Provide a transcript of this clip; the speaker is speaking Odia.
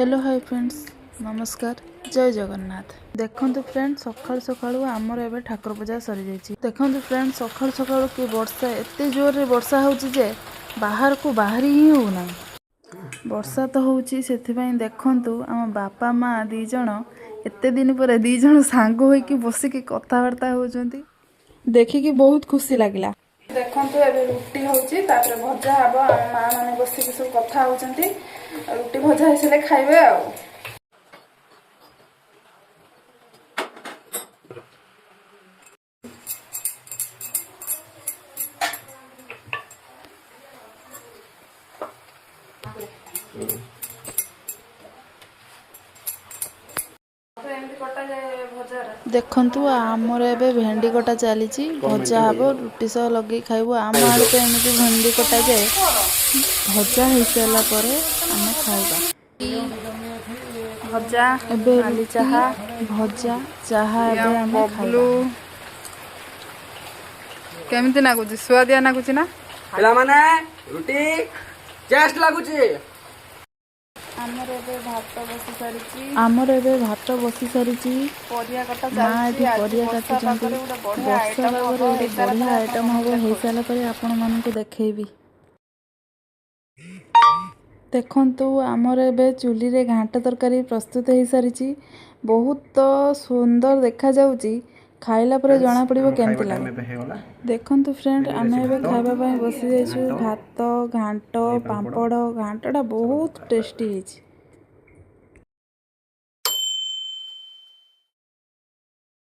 ହ୍ୟାଲୋ ହାଇ ଫ୍ରେଣ୍ଡସ୍, ନମସ୍କାର, ଜୟ ଜଗନ୍ନାଥ। ଦେଖନ୍ତୁ ଫ୍ରେଣ୍ଡ, ସକାଳୁ ସକାଳୁ ଆମର ଏବେ ଠାକୁର ପୂଜା ସରିଯାଇଛି। ଦେଖନ୍ତୁ ଫ୍ରେଣ୍ଡ, ସକାଳୁ ସକାଳୁ କି ବର୍ଷା, ଏତେ ଜୋରରେ ବର୍ଷା ହେଉଛି ଯେ ବାହାରକୁ ବାହାରି ହିଁ ହେଉନାହିଁ। ବର୍ଷା ତ ହେଉଛି, ସେଥିପାଇଁ ଦେଖନ୍ତୁ ଆମ ବାପା ମା ଦୁଇ ଜଣ ଏତେ ଦିନ ପରେ ଦୁଇ ଜଣ ସାଙ୍ଗ ହୋଇକି ବସିକି କଥାବାର୍ତ୍ତା ହେଉଛନ୍ତି। ଦେଖିକି ବହୁତ ଖୁସି ଲାଗିଲା। ଦେଖନ୍ତୁ, ଏବେ ରୁଟି ହେଉଛି, ତାପରେ ଭଜା ହବ। ଆମ ମା ମାନେ ବସିକି ସବୁ କଥା ହେଉଛନ୍ତି। ରୁଟି ଭଜା ହେଇସାରିଲେ ଖାଇବେ। ଆଉ ଦେଖନ୍ତୁ, ଆମର ଏବେ ଭେଣ୍ଡି କଟା ଚାଲିଛି। ଭଜା ହବ, ରୁଟି ସହ ଲଗେଇ ଖାଇବୁ। ଆମ ଆଡ଼େ ତ ଏମିତି ଭେଣ୍ଡି କଟାଯାଏ। ଭଜା ହେଇସାରିଲା ପରେ ଆମେ ଖାଇବା। ଭଜା, ଏବେ ନାଲି ରୁଟି, ଚାହା, ଭଜା, ଚାହା ଇଏ ଏବେ ଆମ ଆମେ ବବଲୁ। ଖାଇବା। କେମିତି ଲାଗୁଛି? ସୁଆଦିଆ ଲାଗୁଛି ନା? ପିଲାମାନେ, ରୁଟି ଟେଷ୍ଟ ଲାଗୁଛି। ଆମର ଏବେ ଭାତ ବସି ସାରିଛି। ଆମର ଏବେ ଭାତ ବସି ସାରିଛି। ପରିବା କଟା ମା ଚାଲିଛି। ଏଠି ଆଜି ପରିବା ବର୍ଷା କାଟୁଛନ୍ତି। ପାଗରେ ଗୋଟେ ବଢିଆ ବର୍ଷା ଆଇଟମ ପାଗରେ ହବ। ଗୋଟେ ହେଇସାରିଲା ବଢିଆ ପରେ ଆଇଟମ ହବ। ଆପଣମାନଙ୍କୁ ଦେଖଉଛି। ହେଇସାରିଲା ପରେ ଆପଣମାନଙ୍କୁ ଦେଖେଇବି। ଦେଖନ୍ତୁ, ଆମର ଏବେ ଚୁଲିରେ ଘାଣ୍ଟ ତରକାରୀ ପ୍ରସ୍ତୁତ ହେଇସାରିଛି। ବହୁତ ସୁନ୍ଦର ଦେଖାଯାଉଛି। ଖାଇଲା ପରେ ଜଣାପଡ଼ିବ ଆମ ଖାଇବା କେମିତି ଟାଇମ୍ ଲାଗେ। ଏବେ ହେଇଗଲା। ଦେଖନ୍ତୁ ଫ୍ରେଣ୍ଡ, ମେନୁରେ ଆମେ ଅଛି ଏବେ ଭାତ, ଖାଇବା ପାଇଁ ବସିଯାଇଛୁ। ଘାଣ୍ଟ, ଭାତ, ଘାଣ୍ଟ, ଦହି ପାମ୍ପଡ଼, ପାମ୍ପଡ଼। ଘାଣ୍ଟଟା ବହୁତ ଟେଷ୍ଟି ହେଇଛି।